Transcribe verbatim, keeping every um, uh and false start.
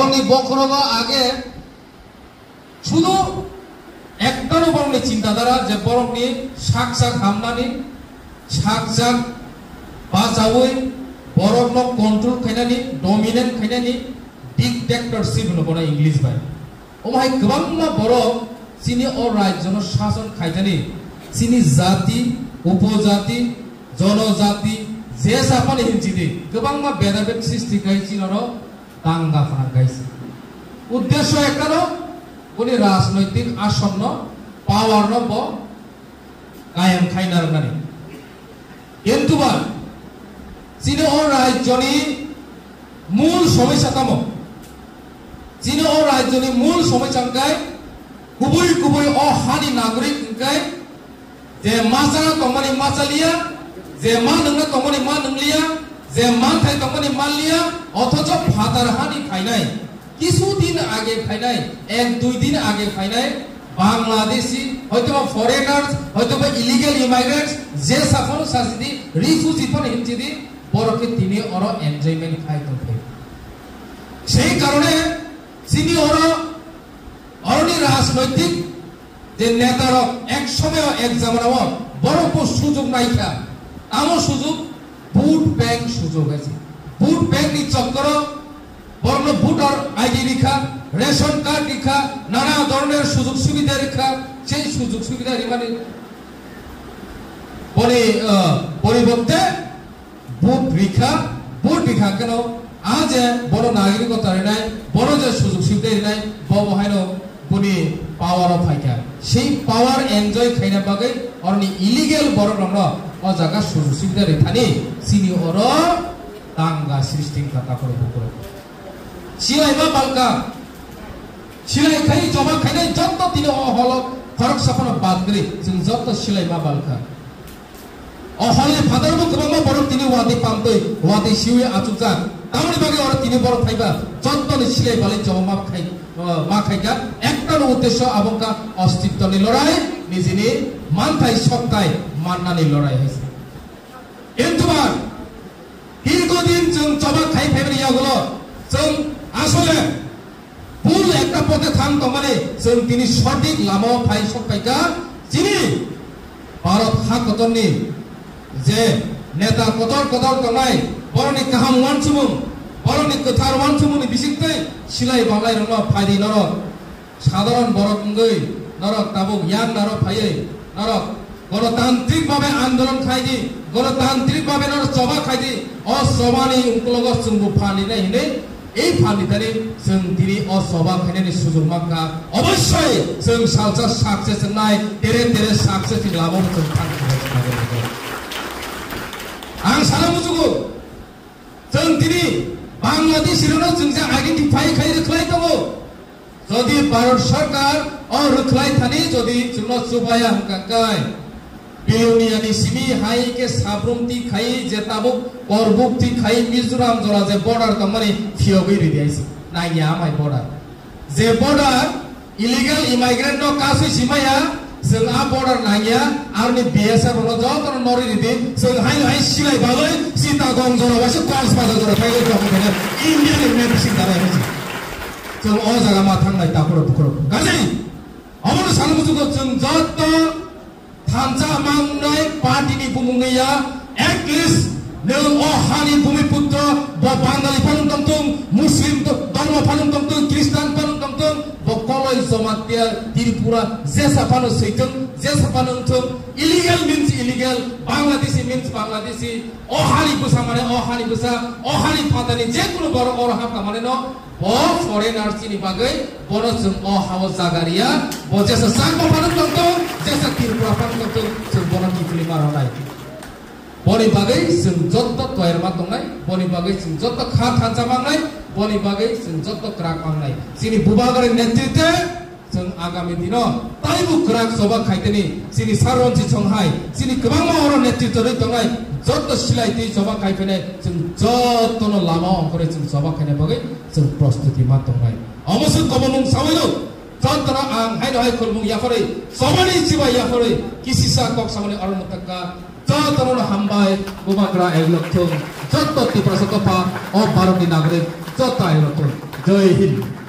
Ni bokhorogo age sudu ektano borokni chinta dhara je borokni sak sak hamnani, sak sak bachaui borokno control khainani, dominate khainani, dictatorship hwno bono English bai. Omo hai kwbangma borok chini o rajyono sason khaitani, chini jati, upojati, jonojati, je saphani hinchidi kwbangma bedabed srishti khai chini oro danga phana khaisi. Uddesho ektano, boni rajnoitik asonno, powerno bo kayam khaina rwnani. Kintu ba chini o rajyoni mul somosya tamo? Chini o rajyoni mul somosya hwnkhe kubui kubui o hani nagorik hwnkhe je machana tongmani machaliya, je ma nwngna tongmani ma nwngliya, je manthai tongmani manliya, othocho phatar hani phainai. Kisu din age phainai, ek dui din age phainai, Bangladeshi, hoitoba foreigners, hoitoba illegal immigrants, je saphano sasidi, refugee phano hinchidi, borok khe tini oro enjoyment khai tongphai. Sei karone chini oro, oroni rajnoitik je netarok ek somoyo ek jamanao borokbo sujok naikha. Tamo sujok? Vote bank sujok hai se. Vote bank ni chokkoro borokno voter I D rikha, ration card rikha, nana doroner sujok subida rikha, sei sujok subida rimani boni, ah, poribokte vote rikha, vote rikha keno, a je bono nagrikota rinai, bono je sujok subida rinai, bo bo haino boni power o phaikha. Sei power enjoy khaina bagwi oroni illegal borok rokno o jaga sujok subida rithani chini oro danga srishti wngkha takhoro bukhoro. Silai ma balkha, silai khai joma khainai jotto tini o holo khoroksa phano bad gri, chwng jotto silai ma balkha. O holi phatarbo kwbangma borok tini watwi pamtwi, watwi siwi achukjak. Tamoni bagwi oro tini borok phaiba jottoni silai balai jobo ma khai, ma khaikha. Ektano uddesho abo wngkha ostitwni lorai, nijini manthai soktai mannani lorai hai se. Kintu ba, dirghodin chwng choba khai phaimani yagulo chwng asole Bul ekta pote thang tongmani chwng tini sothik lamao phai sok phaikha. Chini Bharat ha kotorni je neta kotor kotor tongnai, borokni kaham uansukmung, borokni kwthar uansukmungni bisingtwi silai balai rokno phaidi norok. Sadharon borok wngwi norok tabuk yang naro phaiwi norok Gonotantrik bhabe andolon khai di, gonotantrik bhabe no choba khai di, o chobani ukologo chwngbo phan rinai hinwi, ei phan ritani chwng tini o choba khainani sujok mankha. Obossoi chwng salsa success wngnai, tere tere success ni lama bo chwng thang thang. Ang sana muchugo, chwng tini Bangladeshi rokno chwng je identify khai rwkhlai tongo. Jodi Bharat Sarkar o rwkhlai thani jodi chwngno chubaya hwnkha kai, Belonia ni simi hai khe Sabrumti khai je tabuk Korbukti khai Mizoram jora je border tongmani phiyogwi ridi aisi. Nangya amai border. Je border illegal immigrant no kasui simaya, chwng a border nangya, aroni B S F no jotono nori ridi, chwng hai hai silai baloi Chittagong jora waisa Cochabazar jora phaiwi tong khe India ni map bising dalai hai. Chwng o jaga ma thangnai takhoro bukhoro. Gajai, omono sana muchungo chwng joto thansa mangnai party ni bumung ya, at least nwng o hani bumiputro bo Bangali phanung tongtung, Muslim to-, dormo phanung tongtung, Christian phanung tongtung, bo koloi Jamatia Tripura jesa phano switung, jesa phano wngthung, illegal means illegal, Bangladeshi means Bangladeshi, o hani bwsa mane o hani bwsa, o hani phatani je kunu borok oro hapka mane no, bo foreigner chini bagwi, bono chwng o hao jaga riya, bo jesa Chakma phanung tongtung, jesa Tripura phanung tongtung, chwng bono kiphilwi ma rwnai. Boni bagwi chwng jotto toyarma tongnai, boni bagwi chwng jotto kha thansa mangnai, boni bagwi chwng jotto kwrak mangnai. Chini Bubagrani netritwe chwng agami dino taibo kwrak choba khaiteni chini Sir Ranjit Song hai, chini kwbangma oro netritwe rwi tongnai, jotto silai twi choba khai phainai, chwng jottono lama ongkhorwi chwng choba khaina bagwi chwng prostuti ma tongnai. Omo se kobo mung sawi rw, jottono ang haino hai khulmung yapharwi, chobani chibai yapharwi, kisisa kok samani oro mwtakka, jottono hambai, Bubagra eglok thung, jotto Tiprasa topha, o Bharatni nagorik, jotto eglok thung. Jai Hind.